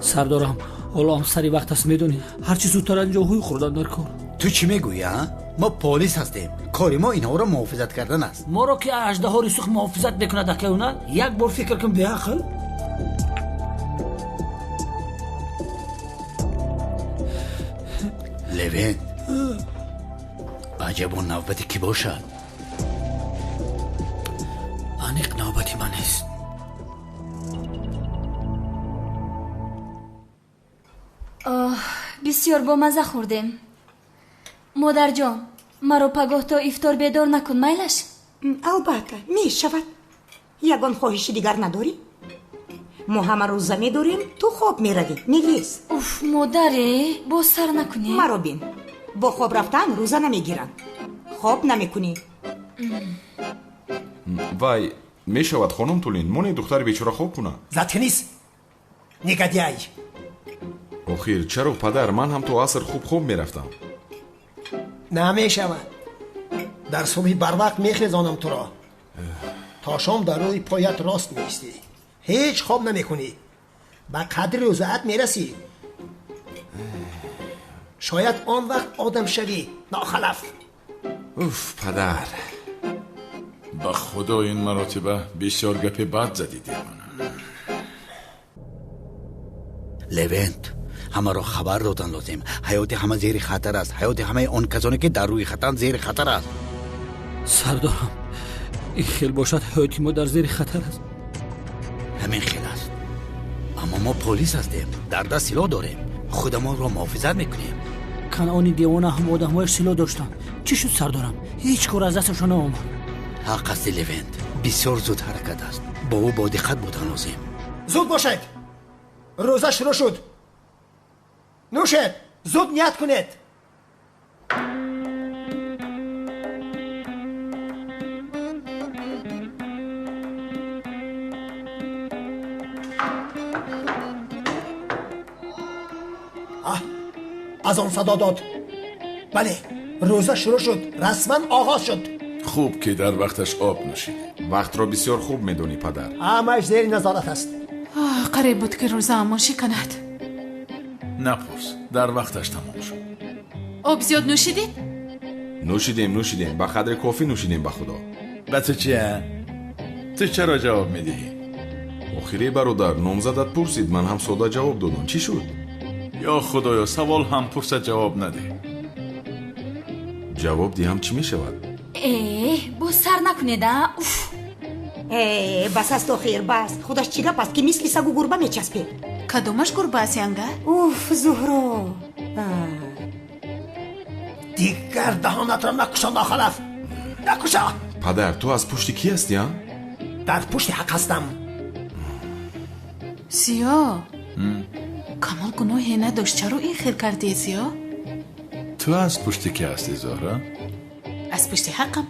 Сардорам, ҳоло ҳам сари вақт аст, медонӣ. Ҳарчи зудтар аз инҷо ҳуй хӯрдан дар кор. Ту чӣ мегӯӣ, а? Мо полис ҳастем. Кори мо инҳоро муҳофизат кардан аст. Моро ки аждаҳори сурх муҳофизат мекунад, акай унал? Як бор фикр кун, беақл. Левент, аҷабо навбати кӣ бошад? Аниқ навбати ман нест. Оҳ, бисёр бомазза хӯрдем. Модарҷон, маро пагоҳ то ифтор бедор накун, майлаш? Албатта, мешавад. Ягон хоҳиши дигар надорӣ? Мо ҳама рӯза медорем, ту хоб меравӣ, мелис. Уф, модаре, боз сар накунӣ. Маро бин, бо хоб рафтан рӯза намегиранд. Хоб намекунӣ. Вай, мешавад, хонум Тулин, моне духтари бечора хоб кунад. Заткнись, негодяй! Охир, чаро, падар, ман ҳам то аср хуб хоб мерафтам. Намешавад. Дар субҳи барвақт мехезонам туро. То шом дар рӯи поят рост меистӣ. Ҳеҷ хоб намекунӣ. Ба қадри рӯзаат мерасӣ. Шояд он вақт одам шавӣ, нохалаф. Уф, падар. Ба худо, ин маротиба бисёр гапи бад задӣ, девона. Левент, ҳамаро хабар додан лозим. Ҳаёти ҳама зери хатар аст. Ҳаёти ҳамаи он касоне ки дар рӯи хатанд зери хатар аст. Сардорам, ин хел бошад, ҳаёти мо дар зери хатар аст. Ҳамин хел аст. Аммо мо полис ҳастем, дар даст силоҳ дорем, худамонро муҳофизат мекунем. Канъони девона ҳам одамҳояш силоҳ доштанд. Чӣ шуд, сардорам? Ҳеҷ кор аз дасташон наомад. Ҳақ асти, Левент, бисёр зуд ҳаракат аст. Бо ӯ бодиққат будан лозим. Зуд бошед, рӯза шурӯъ шуд. Нӯшед, зуд ният кунед. Аз он садо дод. Бале, рӯза шурӯъ шуд, расман оғоз шуд. Хуб ки дар вақташ об нӯшидӣ. Вақтро бисёр хуб медонӣ, падар. Ҳамааш зери назорат аст. Қариб буд ки рӯзаамон шиканад. Напурс, дар вақташ тамом шуд. Об зиёд нӯшидед? Нӯшидем, нӯшидем, ба қадри кофӣ нӯшидем, ба худо. Ба ту чи, ту чаро ҷавоб медиҳӣ? Охире, бародар, номзадат пурсид, ман ҳам сода ҷавоб додам. Чӣ шуд? Ё худоё, савол ҳам пурсад, ҷавоб надеҳ. Ҷавоб диҳам, чӣ мешавад? Э, боз сар накунед, а? Уф! Э, бас аст охир, бас. Худаш чӣ гап аст, ки мисли сагу гурба мечаспед? Кадомаш гурба аст, янга? Уф, Зуҳро. Дигар даҳонатро накушо, нохалаф, накушо. Падар, ту аз пушти кӣ ҳастӣ, а? Дар пушти ҳақ ҳастам. Зиё, Камол гуноҳе надошт, чаро ин хел кардӣ, Зиё? Ту аз пушти кӣ ҳастӣ, Зуҳра? Аз пушти ҳақам.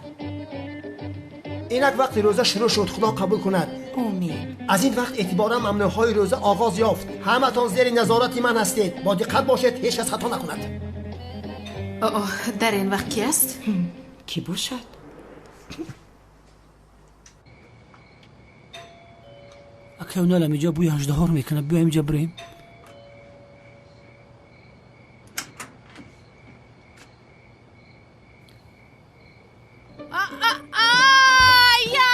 Инак вақти рӯза шурӯъ шуд, Худо қабул кунад. Омин. Аз ин вақт эътиборан мамнӯъҳои рӯза оғоз ёфт. Ҳаматон зери назорати ман ҳастед. Бо диққат бошед, ҳеҷ кас хато накунад. Оҳ, дар ин вақт кӣ аст? Кӣ бошад? Акай Уналам, инҷа бӯи аждаҳор мекунад, биё инҷа бирем.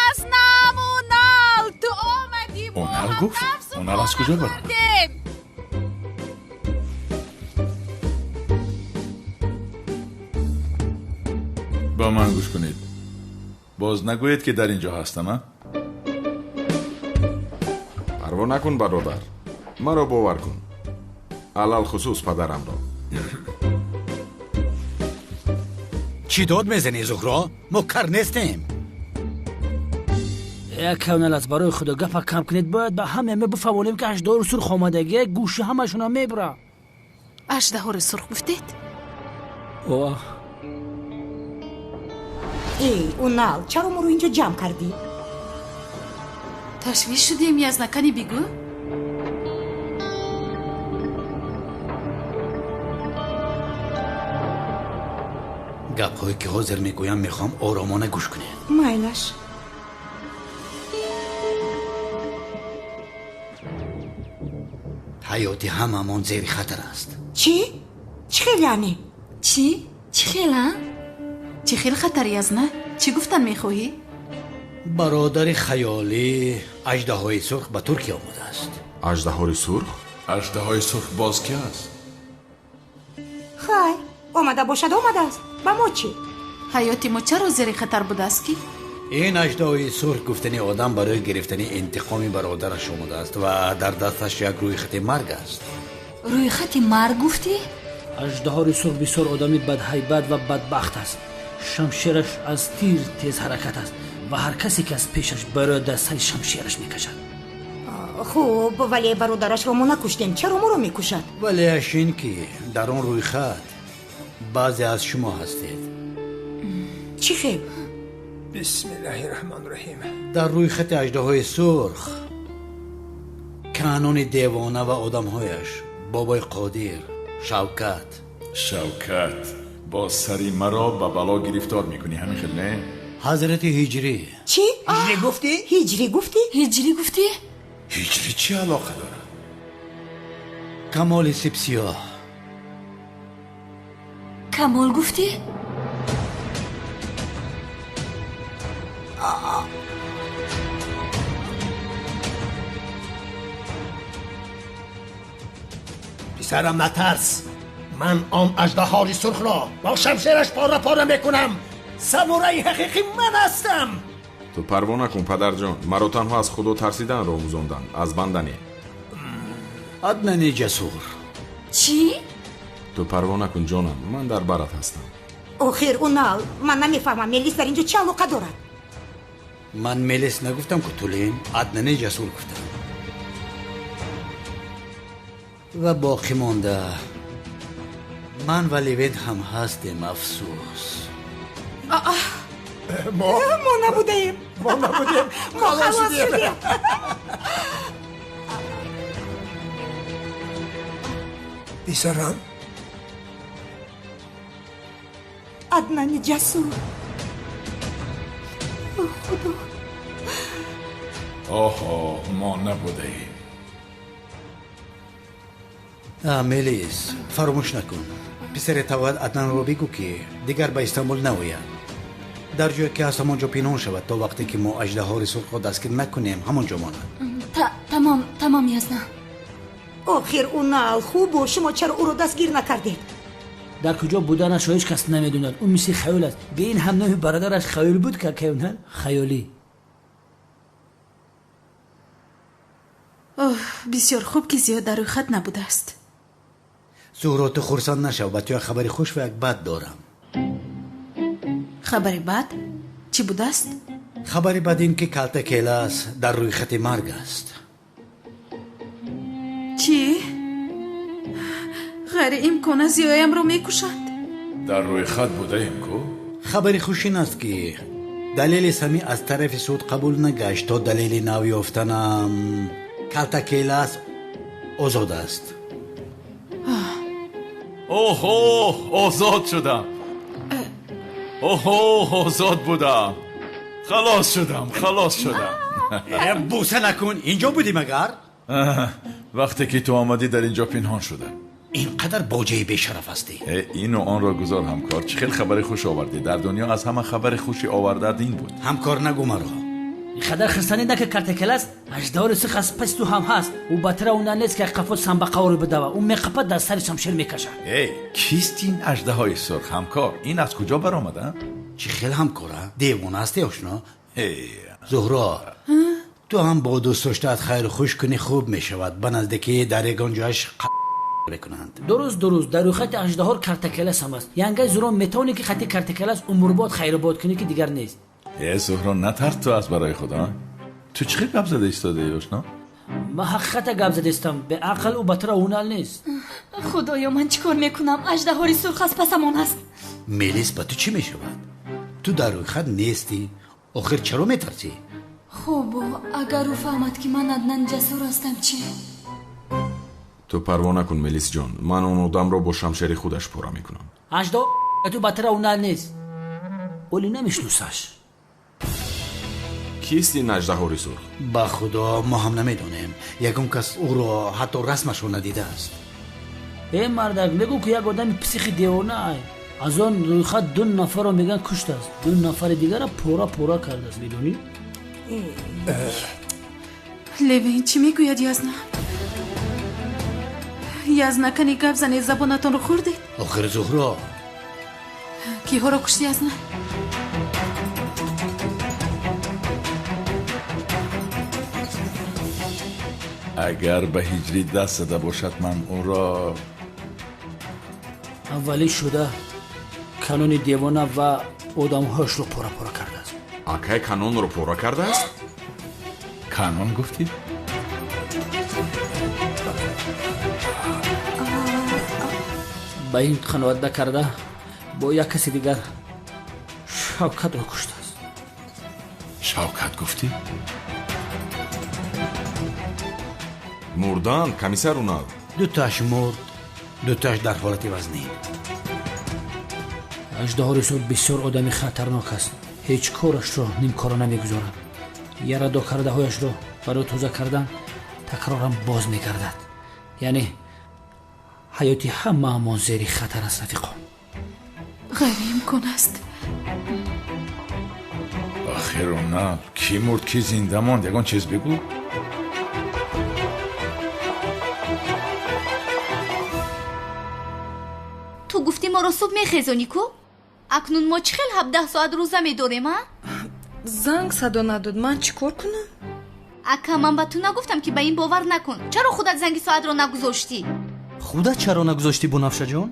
Яснам, Унал, ту омадӣ. Унал гуфт? Унал аз куҷо баромад? Ба ман гӯш кунед. Боз нагӯед, ки дар ин ҷо ҳастам, а? Парво накун, бародар. Маро бовар кун. Алалхусус падарамро. Чӣ дод мезанӣ, Зуҳро? Мо кар нестем. Як Унал, аз барои Худо гапа кам кунед. Бояд ба ҳама мо бифаҳмонем, ки аждаҳори сурх омадагӣ, гӯши ҳамашона мебура. Аждаҳори сурх гуфтед? Оҳ. Эй, Унал, чаро моро инҷо ҷамъ кардӣ? Ташвиш шудем, Язна, кани бигӯ. Гапҳое ки ҳозир мегӯям, мехоҳам оромона гӯш кунед. Майлаш. Ҳаёти ҳамамон зери хатар аст. Чӣ? Чӣ хел яъне? Чӣ? Чӣ хел, а? Чӣ хел хатар, Язна? Чӣ гуфтан мехоҳӣ? Бародари хаёлӣ аждаҳои сурх ба Туркия омадааст. Аждаҳори сурх? Аждаҳои сурх боз ки аст? Хай, омада бошад, омадааст. Ба мо чӣ? Ҳаёти мо чаро зери хатар будааст ки? Ин аждаҳои сурх гуфтани одам барои гирифтани интиқоми бародараш омадааст ва дар дасташ як рӯйхати марг аст. Рӯйхати марг гуфтӣ? Аждаҳори сурх бисёр одами бадҳайбат ва бадбахт аст. Шамшераш аз тир тез ҳаракат аст ва ҳар касе ки аз пешаш барояд, дар сари шамшераш мекашад. Хуб, вале бародарашро мо накуштем, чаро моро мекушад? Валеаш ин ки дар он рӯйхат баъзе аз шумо ҳастед. Чӣ хел? Бисмиллаҳи раҳмони раҳим. Дар рӯйхати аждаҳои сурх канони девона ва одамҳояш, бобои Қодир, Шавкат. Шавкат, боз сари маро ба бало гирифтор мекунӣ, ҳамин хел не? Ҳазрати Ҳиҷрӣ. Чӣ? Ҳиҷрӣ гуфтӣ? Ҳиҷрӣ гуфтӣ? Ҳиҷрӣ гуфтӣ? Ҳиҷрӣ чӣ алоқа дорад? Камоли сипсиёҳ. Камол гуфтӣ? Писарам, натарс. Ман он аждаҳори сурхро бо шамшераш пора пора мекунам. Самураи ҳақиқӣ ман ҳастам. Ту парво накун, падарҷон. Маро танҳо аз Худо тарсиданро омӯзонданд, аз банда не. Аднани ҷасур. Чӣ? Ту парво накун, ҷонам, ман дар барат ҳастам. Охир, Унал, ман намефаҳмам, Мелис дар инҷо чӣ алоқа дорад? Ман Мелис нагуфтам ку, Тулин, Аднани ҷасур гуфтам. Ва боқӣ монда ман ва Левент ҳам ҳастем, афсӯс. Мо набудаем. Мо набудем. Мо халос шудем. Писарам. Аднани ҷасур. О, Худо. Оҳо, мо набудаем. Мелис, фаромӯш накун. Писари тавад Аднанро бигӯ, ки дигар ба Истанбул наояд. Дар ҷое ки ҳаст, ҳамон ҷо пинҳон шавад, то вақте ки мо аждаҳори сурхро дастгир накунем, ҳамон ҷо монад. Тамом, тамом, Язна. Охир, Унал, хубо, шумо чаро ӯро дастгир накардед? Дар куҷо буданашро ҳеҷ кас намедонад. Ӯ мисли хаёл аст. Бе ин ҳам номи бародараш хаёл буд, ки Унал хаёлӣ. Оҳ, бисёр хуб, ки зиёд дар рӯйхат набудааст. Зуҳро, ту хурсанд нашав, ба ту як хабари хуш ва як бад дорам. Хабари бад? Чӣ будааст? Хабари бад ин ки Калтакелас дар рӯйхати марг аст. Чӣ? Ғайриимкон аст, зиёямро мекушанд. Дар рӯйхат будаем ку? Хабари хуш ин аст ки далели самӣ аз тарафи суд қабул нагашт, то далели нав ёфтанам Калтакелас озод аст. Оҳо, озод шудам. Оҳо, озод будам. Халос шудам, халос шудам. Бӯса накун, инҷо будӣ магар? Вақте ки ту омадӣ дар инҷо пинҳон шудам. Ин қадар боҷаи бешараф ҳастӣ. Ину онро гузор ҳамкор, чӣ хел хабари хуш овардӣ. Дар дунё аз ҳама хабари хуши овардаат ин буд. Ҳамкор нагӯ маро. Ин қадар хирсандӣ накар, Калтакелас аждаҳори сирх аз паси ту ҳам ҳаст. Ӯ ба тира она нест ки қафо самбақаворо бидава, ӯ меқапад, дар сари шамшер мекашад. Эй, кист ин аждаҳои сурх ҳамкор? Ин аз куҷо баромада? Чӣ хел ҳамкора? Девона ҳастӣ ошно? Зуҳро, ту ҳам бо дӯст доштаат хайру хуш кунӣ хуб мешавад. Ба наздикӣ дар ягон ҷояш мекунанд. Дуруст, дуруст, дар рӯйхати аждаҳор Калтакелас ҳам аст. Янгаи Зуҳро, метавонӣ ки хати Калтакелас умрбод хайрубод кунӣ, ки дигар нест. Э Зуҳро, натарс ту аз барои худо. Ту чӣ хел гап зада истодаӣ ошно? Ман ҳақиқата гап задаистам. Беақл ӯ ба тира ҳунар нест. Худоё, ман чӣ кор мекунам? Аждаҳори сурх аз пасамон аст. Мелис, ба ту чӣ мешавад? Ту дар рӯйхат нестӣ. Охир чаро метарсӣ? Хуб, агар ӯ фаҳмад ки ман Аднан Ҷасур ҳастам чӣ? Ту парво накун Мелис ҷон, ман он одамро бо шамшери худаш пора мекунам. Аждаҳо ту ба тира ҳунар нест. Оли намешносаш. Кист ин аждаҳори сурх? Ба худо мо ҳам намедонем. Ягон кас ӯро ҳатто расмашро надидааст. Э мардак, мегӯ ки як одами психи девона ай. Аз он рӯйхат ду нафарро мегӯянд куштааст, ду нафари дигара пора пора кардааст, медонӣ? Левин, чӣ мегӯяд Язна? Язна, кани гап занед, забонатонро хӯрдед? Охир Зуҳро, киҳоро кушти Язна? Агар ба ҳиҷрӣ даст зада бошад, ман ӯро аввалӣ шуда канони девона ва одамҳояшро пора пора кардааст. Акай канонро пора кардааст? Канон гуфтӣ? Ба ин қаноат накарда бо як каси дигар Шавкатро куштааст. Шавкат гуфтӣ? Мурданд, комиссар Унал. Дутааш мурд, дутааш дар ҳолати вазнин. Аждаҳори сурх бисёр одами хатарнок аст. Ҳеҷ корашро нимкора намегузорад. Ярадо кардаҳояшро барои тоза кардан такроран боз мегардад. Яъне ҳаёти ҳамаамон зери хатар аст, рафиқон. Ғайриимкон аст. Охир Унал, кӣ мурд, кӣ зинда монд? Ягон чиз бигӯ. Ту гуфтӣ моро субҳ мехезонӣ ку? Акнун мо чӣ хел 17 соат рӯза медорем, а? Занг садо надод, ман чӣ кор кунам? Ака, ман ба ту нагуфтам ки ба ин бовар накун. Чаро худат занги соатро нагузоштӣ? Худат чаро нагузоштӣ, Бунафшаҷон?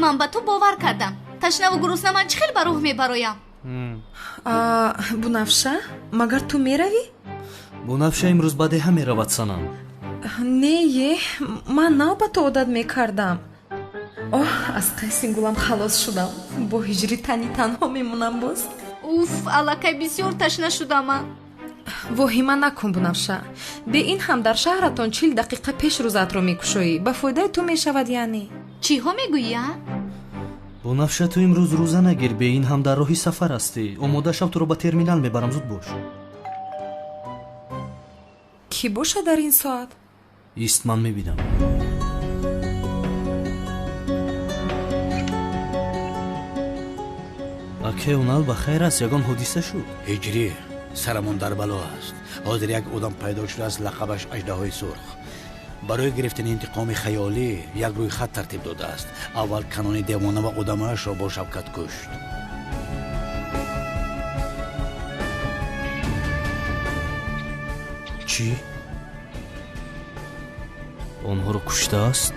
Ман ба ту бовар кардам. Ташнаву гурусна ман чӣ хел ба роҳ мебароям? Бунафша, магар ту меравӣ? Бунафша имрӯз ба деҳа меравад, санам. Не, е, ман нав ба ту одат мекардам. Оҳ, аз қайси гулам халос шудам. Бо ҳиҷрӣ тани танҳо мемонам боз. Уф, аллакай бисёр ташна шудам. Воҳима накун, Бунафша. Бе ин ҳам дар шаҳратон 40 дақиқа пеш рӯзаатро мекушоӣ. Ба фоидаи ту мешавад яъне. Чиҳо мегӯӣ, а? Бунафша, ту имрӯз рӯза нагир. Бе ин ҳам дар роҳи сафар ҳастӣ. Омода шав, туро ба терминал мебарам, зуд бош. Кӣ бошад дар ин соат? Ист, ман мебинам. Акай Унал, ба хайр аст? Ягон ҳодиса шуд? Ҳиҷрӣ, сарамон дар бало аст. Ҳозир як одам пайдо шудааст, лақабаш аждаҳои сурх. Барои гирифтани интиқоми хаёлӣ як рӯйхат тартиб додааст. Аввал канони девона ва одамояшро бо Шавкат кушт. Чӣ? Онҳоро куштааст?